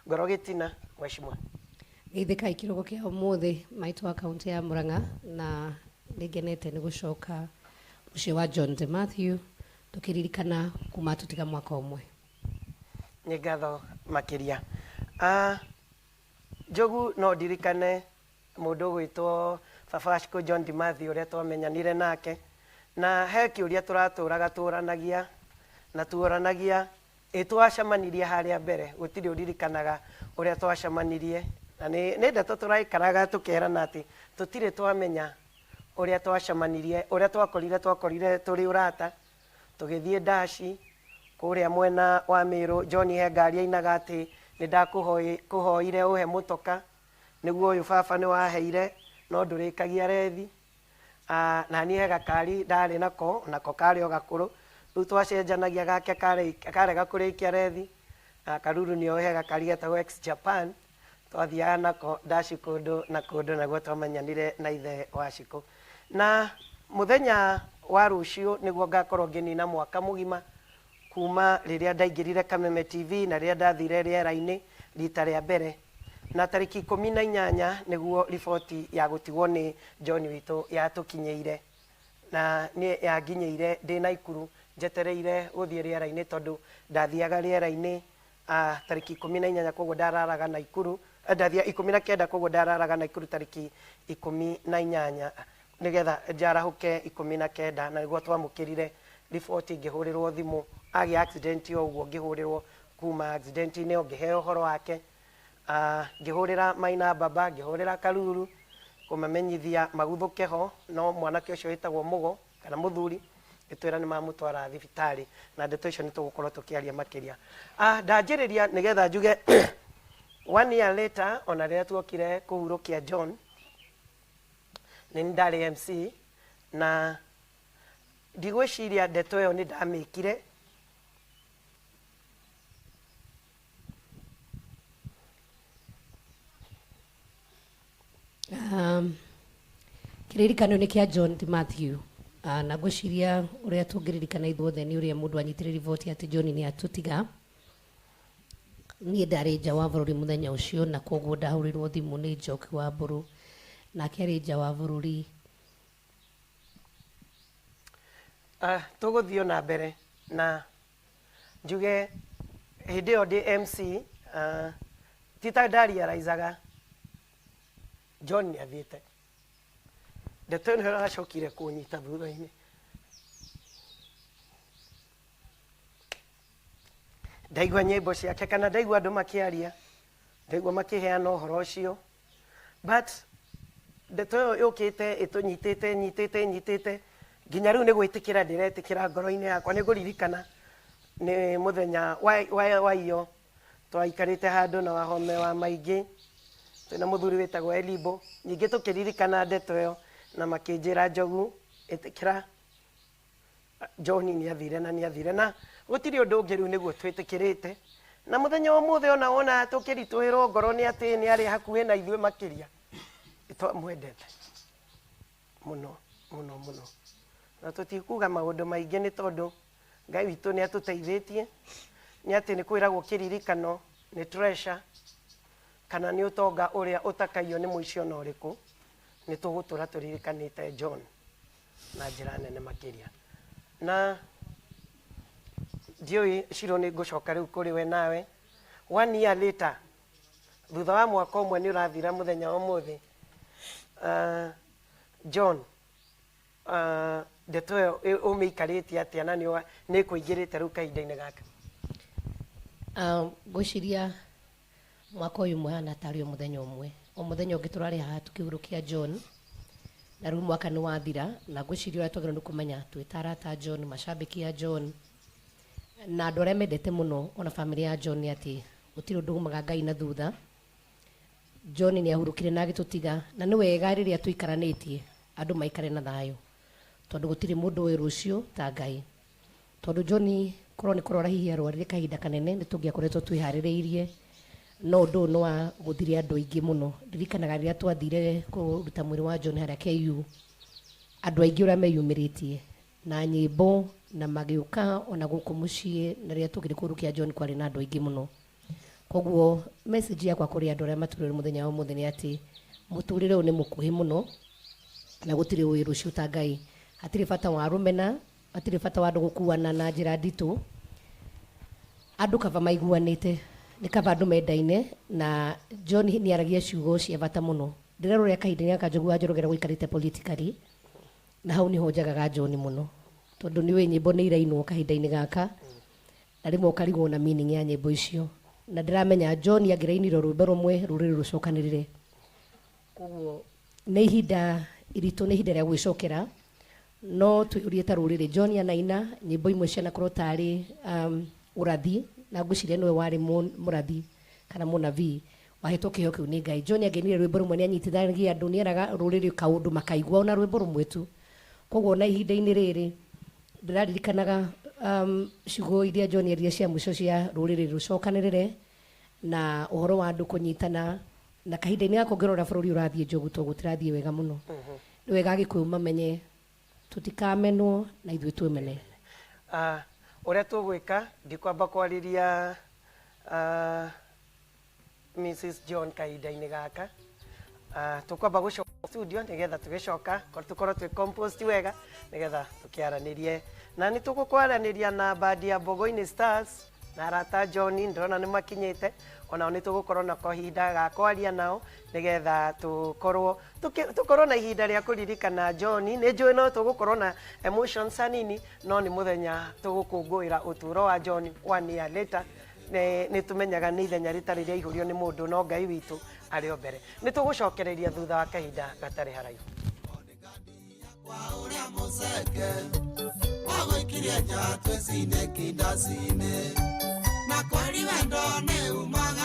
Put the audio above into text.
Ngoro gĩtina mheshimiwa. Geithĩkai kĩroko kĩa ũmũthĩ maitũ wa kaunti ya Murang'a, na nĩngenete nĩ gũcoka mũciĩ wa John de Matthew tũkĩririkana kuma tũtiga mwaka ũmwe. Nĩ ngatho makĩria. Njogu no ndirikane mũndũ ũgwĩtwo Baba Wacikũ John de Matthew ũrĩa twamenyanire nake, na he kĩũria tũratũraga tũranagia na tuoranagia. Ĩ twacemanirie harĩa mbere, gũtirĩ ũririkanaga ũrĩa twacemanirie, na nĩ nĩ ndeto tũraikaraga tũkerana atĩ tũtirĩ twamenya ũrĩa twacemanirie, ũrĩa twakorire twakorire tũrĩ ũrata, tũgĩthiĩ ndaci kũrĩa mwena wa Mĩrũ, John he ngari ainaga atĩ nĩ ndakũhoire ũhe mũtoka, nĩguo ũyũ baba nĩ waheire no ndũrĩkagia rethi. Na niĩ he gakari ndarĩ nako, nako karĩ o gakũrũ, rĩu twacenjanagia gake karega kũrĩkia rethi, na Karuru nĩoĩ he gakari getagwo ex Japan, twathiaga nako ndaci kũndũ na kũndũ naguo twamenyanire na ithe wa Shikũ. Na mũthenya wa rũciũ nĩguo ngakorwo ngĩnina mwaka mũgima kuma rĩrĩa ndaingĩrire Kameme TV na rĩrĩa ndathire rĩera-inĩ rita rĩa mbere. Na tarĩki 18 nĩguo riboti ya gũtigwo nĩ John witũ yatũkinyĩire, na niĩ yanginyĩire ndĩ Naikuru njetereire gũthiĩ rĩera-inĩ tondũ ndathiaga rĩera-inĩ tarĩki 18, koguo ndararaga Naikuru, ndathiaga 19, koguo ndararaga Naikuru tarĩki 18 nĩgetha njarahũke 19, na nĩguo twamũkĩrire riboti ngĩhũrĩrwo thimũ agĩa accident o ũguo, ngĩhũrĩrwo kuma accident-inĩ o ngĩheo ũhoro wake. Ngĩhũrĩra Maina Baba, ngĩhũrĩra Karuru kũmamenyithia maguthũke ho, no mwanake ũcio wĩtagwo Mũgo kana mũthuri gĩtwĩra nĩ mamũtwara thibitarĩ, na ndeto icio nĩ tũgũkorwo tũkĩaria makĩria. Ndanjĩrĩria nĩgetha njuge one year later, ona rĩrĩa tuokire kũhurũkia John, nĩ ndarĩ MC, na ndigwĩciria ndeto ĩyo nĩ ndamĩkire. Kĩririkano nĩ kĩa John T. Matthew. Na ngwĩciria ũrĩa tũngĩririkana ithuothe nĩ ũrĩa mũndũ anyitire riboti atĩ John nĩ atũtiga. Niĩ ndarĩ nja wa bũrũri mũthenya ũcio, na koguo ndahũrĩrwo thimũ nĩ Njoki wa Mbũrũ, nake arĩ nja wa bũrũri. Tũgũthiĩ o na mbere na njuge hĩndĩ ĩyo ndĩ MC, ti ta ndarealizaga John nĩ athiĩte. Ndeto ĩno ĩracokire kũnyita thutha-inĩ. Ndaigua nyĩmbo ciake kana ndaigua andũ makĩaria, ndaigua makĩheana ũhoro ũcio, but ndeto ĩyo yũkĩte ĩtũnyitĩte nyitĩte nyitĩte nginya rĩu nĩ gwĩtĩkĩra ndĩretĩkĩra ngoro-inĩ yakwa. Nĩ ngũririkana nĩ mũthenya wa iyo twaikarĩte handũ na wahome wa maingĩ twĩna mũthuri wĩtagwo Elibo, ningĩ tũkĩririkana ndeto ĩyo na makĩnjĩra Njogu ĩtĩkĩra John nĩ athire na nĩ athire na gũtirĩ ũndũ ũngĩ rĩu nĩguo twĩtĩkĩrĩte. Na mũthenya wa ũmũthĩ ona wona tũkĩritũhĩrwo ngoro nĩ atĩ nĩ arĩ hakuhĩ na ithuĩ makĩria, nĩtwamwendete mũno mũno mũno, na tũtikuga maũndũ maingĩ nĩ tondũ Ngai witũ nĩ atũteithĩtie, nĩ atĩ nĩ kwĩragwo kĩririkano nĩ treasure kana nĩ ũtonga ũrĩa ũtakaiywo nĩ mũici ona ũrĩkũ. Nĩ tũgũtũra tũririkanĩte John na njĩra nene makĩria. Na ndiũĩ Shiro, nĩ ngũcoka rĩu kũrĩ we nawe one year later, thutha wa mwaka ũmwe nĩ ũrathira mũthenya wa ũmũthĩ. John, ndeto ĩyo ũmĩikarĩtie atĩa na nĩ ĩkũingĩrĩte rĩu kahinda-inĩ gaka? Ngwĩciria mwaka ũyũ ũmwe hana tarĩ o mũthenya ũmwe, o mũthenya ũngĩ tũrarĩ haha tũkĩhurũkia John, na rĩu mwaka nĩ wathira, na ngwĩciria ũrĩa twagĩrĩirwo nĩ kũmenya twĩ ta arata a John, macambĩki a John na andũ arĩa mendete mũno ona bamĩrĩ ya John, nĩ atĩ gũtirĩ ũndũ umaga Ngai na thutha. John nĩ ahurũkire na agĩtũtiga, na nĩ wega rĩrĩa tũikaranĩtie andũ maikare na thayũ, tondũ gũtirĩ mũndũ ũĩ rũciũ ta Ngai. Tondũ John korwo nĩ kũrwara hihi arwarire kahinda kanene, nĩ tũngĩakoretwo twĩharĩrĩirie, no ũndũ ũyũ nĩ wagũthire andũ aingĩ mũno. Ndirikanaga rĩrĩa twathire kũruta mwĩrĩ wa John harĩa KU, andũ aingĩ ũrĩa meyumĩrĩtie na nyĩmbo na magĩũka ona gũkũ mũciĩ, na rĩrĩa tũkire kũhurukia John kwarĩ na andũ aingĩ mũno. Koguo message yakwa kũrĩ andũ arĩa matũrĩre mũthenya wa ũmũthĩ nĩ atĩ mũtũrĩre ũyũ nĩ mũkuhĩ mũno na gũtirĩ ũĩ rũciũ ta Ngai. Hatirĩ bata wa rũmena, hatirĩ bata wa andũ gũkuana na njĩra nditũ. Andũ kaba maiguanĩte, nĩ kaba andũ mendaine. Na John nĩ aragia ciugo cia bata mũno. Ndĩrarora kahinda-inĩ gaka Njogu wa Njoroge gũikarĩte politically, na hau niho njagaga John mũno, tondũ nĩ ũĩ nyĩmbo nĩ irainwo kahinda-inĩ gaka na rĩmwe ũkarigwo na meaning ya nyĩmbo icio. Na ndĩramenya John angĩrainire rwĩmbo rũmwe rũrĩrĩ rũcokanĩrĩre. Koguo nĩ ihinda iritũ, nĩ ihinda rĩa gwĩcokera, no twĩyũrie ta rũrĩrĩ. John anaina nyĩmbo imwe cianakorwo tarĩ ũrathi, na ngwĩciria nĩwe warĩ mũrathi kana mũnabii wahetwo kĩheo kĩu nĩ Ngai. John angĩinire rwĩmbo rũmwe nĩ anyitithanagia andũ, nĩ eraga rũrĩrĩ kaũndũ makaigua ona rwĩmbo rũmwe tu. Koguo na ihinda-inĩ rĩrĩ ndĩraririkanaga ciugo iria John eririe cia mũico cia rũrĩrĩ rũcokanĩrĩre na ũhoro wa andũ kũnyitana. Na kahinda-inĩ gaka ũngĩrora bũrũri ũrathiĩ, Njogu, to gũtirathiĩ wega mũno. Nĩ wega Agĩkũyũ mamenye tũtikamenwo na ithuĩ twĩmene. Ũrĩa tũgwĩka, ndikwamba kwarĩria Mrs John kahinda-inĩ gaka. Tũkwamba gũcoka studio nĩgetha tũgĩcoka tũkorwo twĩ composed wega nĩgetha tũkĩaranĩrie, na nĩ tũgũkwaranĩria na bandi ya Mbogo-inĩ Stars na arata John. Ndĩrona nĩ makinyĩte, onao nĩ tũgũkorwo na kahinda ga kwaria nao nĩgetha tũkorwo na ihinda rĩa kũririkana John. Nĩ njũĩ no tũgũkorwo na emotions hanini, no nĩ mũthenya tũgũkũngũĩra ũtũũro wa John one year later. Nĩ tũmenyaga nĩ ithenya rĩtarĩ rĩaihũrio nĩ mũndũ, no Ngai witũ arĩ o mbere. Nĩ tũgũcokereria thutha wa kahinda gatarĩ haraihu. Kwa ũrĩa mũceke wagũikirie nja twĩcine kindacine na kweri wendo nĩ umaga.